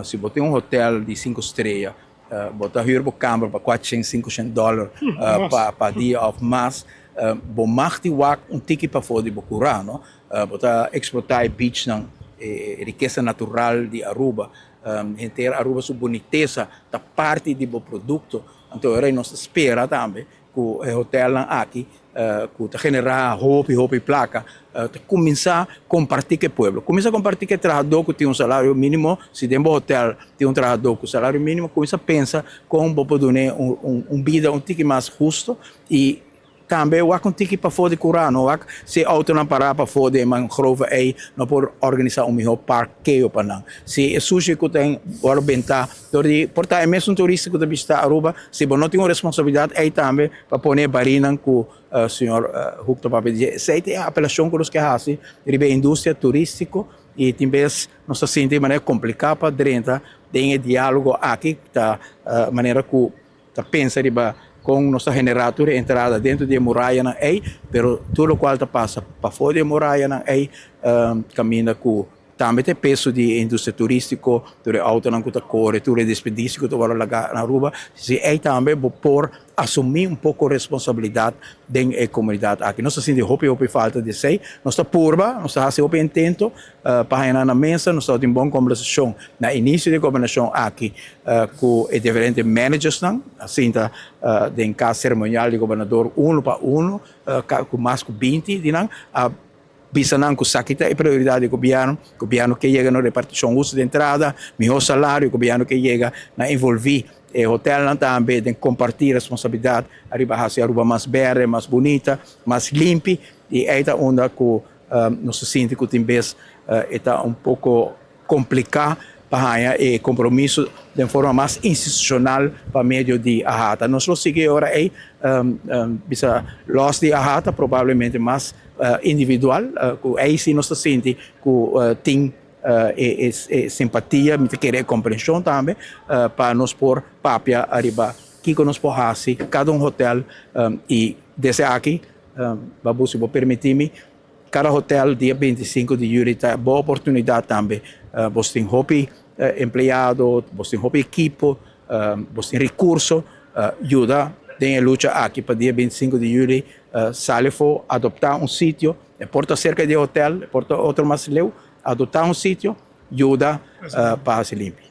Si bo tin un hotel di 5 strea, bo ta huur bo kamber pa 400, 500 dollar pa dia of mas, bo mag di wak un tiki pafó di bo kurá, no? Bo ta eksplotá e beachnan, e rikesa natural di Aruba. Henter Aruba su bunitesa ta parti di bo produkto. Anto ora nos ta spera tambe ku e hotelnan aki ku ta generá hopi hopi plaka ta kuminsá kompartí ku e pueblo. Kuminsá kompartí ku e trahadó ku tin un salario mínimo. Si den bo hotel tin un trahadó ku salario mínimo, kuminsá pensa kon bo por dun'é un bida un tiki mas husto i tambe wak un tiki pafó di kurá. No wak si e outonan pará pafó di e mangrove ei, no por organisá un mihó parkeo pa nan. Si e sushi ku ta wòrdu bentá dor di por ta e mesun turista ku ta bishitá Aruba, si bo no tin un responsabilidat ei tambe pa pone e barinan ku señor Hoek ta papia di dje. Esei ta e apelashon ku nos ke hasi riba e industria turístiko i tin bes nos ta sinti manera kompliká pa drenta den e diálogo aki ta manera ku ta pensa riba kon nos ta generá tur e entrada dentro di e murayanan ei, pero tur lokual ta pasa pafó di e murayanan ei kaminda ku tambe ta e peso di e industria turístiko, tur e outonan ku ta kore, tur e desperdisio ku ta wòrdu lagá na Aruba, si ei tambe bo por asumí un poko responsabilidat den e komunidat aki. Nos ta sinti hopi hopi falta di esei. Nos ta purba, nos ta hasi hopi intento pa haña nan na mesa. Nos tabatin bon kombersashon na inisio di e gobernashon aki ku e diferente managersnan. A sinta den kas seremonial di gobernador unu pa unu ku mas ku 20 di nan. A bisa nan ku esaki ta e prioridat di gobièrnu. Gobièrnu ke yega na repartishon hustu di entrada, mihó salario. Gobièrnu ke yega na envolví e hotelnan tambe den kompartí responsabilidat ariba hasi Aruba mas bèrdè, mas bunita, mas limpi. I ei ta unda ku nos ta sinti ku tin bes e ta un poko kompliká pa haña e kompromiso den forma mas institushonal pa medio di AHATA. Nos lo sigui e ora ei bisa lòs di AHATA, probablemente mas individual, ku ei si nos ta sinti ku tin e simpatia, mi ta kere e komprenshon tambe pa nos por papia ariba kiko nos por hasi kada un hotel i desde aki, Babu, si bo permití mi, kada hotel dia 25 di yüli ta bo oportunidat tambe. Bos tin hopi empleado, bos tin hopi ekipo, bos tin rekurso, yuda den e lucha aki pa dia 25 di yüli sali afó, adoptá un sitio, e por ta serka di e hotel, e por ta otro mas leu, adoptá un sitio, yuda pa hasi limpi.